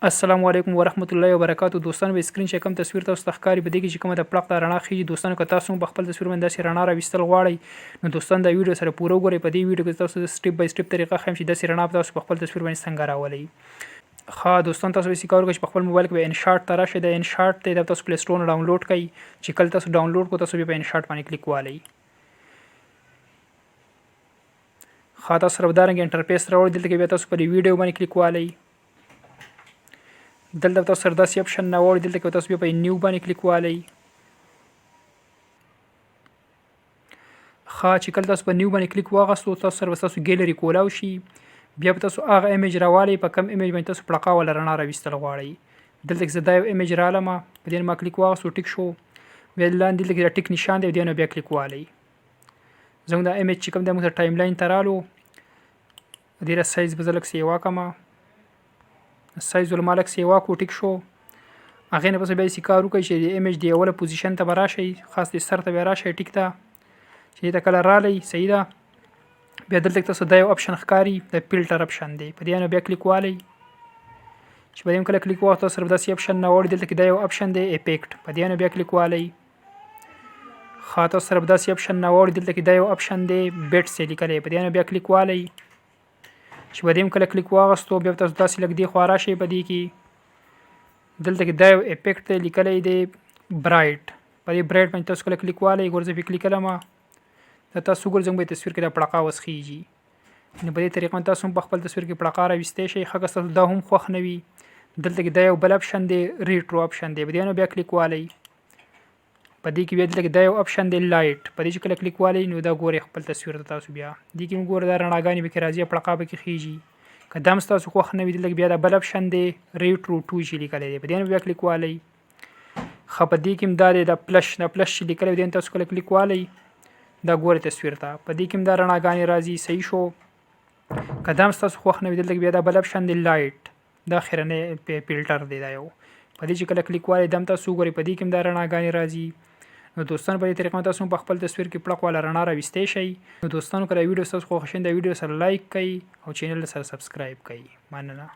السلام علیکم ورحمت الله وبرکاتو دوستانو به سکرین چې کوم تصویر تاسو ته ښکاري په دې کې چې کومه د پړق د رڼا خیږي. دوستانو که تاسو هم په خپل تصویر باندې داسې رڼا راویستل غواړئ نو دوستان دا ویډیو سره پوره وګورئ. په دې ویډیو کې تاسو د سټیپ بای سټیپ طریقه ښیم چې داسې رڼا تاسو په خپل تصویر باندې څنګه راولئ. ښه دوستان تاسو به څه کار وکړئ چې په خپل موبایل کې به انشاټ ته راشئ. دا انشاټ دی، دا تاسو پلی سټور نه ډاونلوډ کړئ. چې کله تاسو ډاونلوډ کړو تاسو بیا په انشاټ باندې کلیک والئ. ښه تاسو سره به دا رنګ انټرفیس راوړي. دلته کې بیا تاسو په دې ویډیو باندې کلیک والئ. دلته تاسو سره داسې اپشن نه وړي. دلته کې تاسو بیا په نیو باندې کلیک والئ. ښه چې کله تاسو په نیو باندې کلیک واغستو تاسو سره به ستاسو ګیلري کولاو شي. بیا به تاسو هغه ایمیج راوالئ په کوم ایمیج باندې تاسو پړقا ولا رڼا راویستل غواړئ. دلته کې زه دا یو ایمیج رالم، په دې ما کلیک واغستو، ټیک شو. بیا لاندې دلته کې دا ټیک نشان دی، دې نه بیا کلیک والئ. زموږ دا ایمیج چې کوم دی موږ سره ټایم لاین ته رالو. دې را سایز به زه لږ سیوا کړم، سایز ول ما لږ سیوا کو، ټیک شو. هغې نه پس بیا داسې کار وکړئ چې د ایمیج د اوله پوزیشن ته به راشئ، خاص د سر ته بیا راشئ، ټیک ده. چې دې ته کله رالئ، صحیح ده. بیا دلته تاسو دا یو اپشن ښکاري، د فلټر اپشن دی، په دې نه بیا کلیک والئ. چې په دې کله کلیک وخت تاسو سره داسې اپشن نه وړي. دلته کې دا یو اپشن دی افیکټ، په دې نه بیا کلیک والئ. ښه تاسو سره به داسې اپشن نه وړي. دلته کې دا یو اپشن دی بیټس یې لیکلی، په دې نه بیا کلیک والئ. چې په دې هم کله کلیک واغستو بیا تاسو داسې لږ دې خوا راشئ. په دې کې دلته کې دا یو افیکټ دی لیکلی دی برایټ، په دې برایټ باندې تاسو کله کلیک والئ. ګور زه پې کلیک کړم، دا تاسو وګورئ زموږ په تصویر کې دا پړقا اوس خیږي. نو په دې طریقه باندې تاسو هم په خپل تصویر کې پړقا راویستی شئ. ښه که ستاسو دا هم خوښ نه وي دلته کې دا یو بل اپشن دی ریټرو اپشن دی، په دې نه بیا کلیک والئ. په دې کې بیا دلته کې دا یو اپشن دی لایټ، په دې چې کله کلیک والئ نو دا ګورئ خپل تصویر ته تاسو بیا دې کې وګورئ دا رڼاګانې پکې راځي، پړقا پکې خیږي. که دا هم ستاسو خوښ نه وي دلته کې بیا دا بل اپشن دی ریټرو ټو چې لیکلی دی، په دې نه بیا کلیک والئ. ښه په دې کې هم دا دی دا فلش، دا فلش چې لیکلی دی تاسو کله کلیک والئ دا ګورئ تصویر ته، په دې کې هم دا رڼاګانې راځي، صحیح شو. که دا هم ستاسو خوښ نه وي دلته کې بیا دا بل اپشن دی لایټ، دا اخرنی فلټر دی دا یو، په دې چې کله کلیک والئ دا هم تاسو وګورئ په دې کې هم دا رڼاګانې راځي. نو دوستانو په دې طریقه تاسو هم په خپل تصویر کې پړق والا رڼا راویستی شئ. نو دوستانو که دا ویډیو ستاسو خوښه شي دا ویډیو سره لایک کړئ او چینل سره سبسکرایب کړئ. مننه.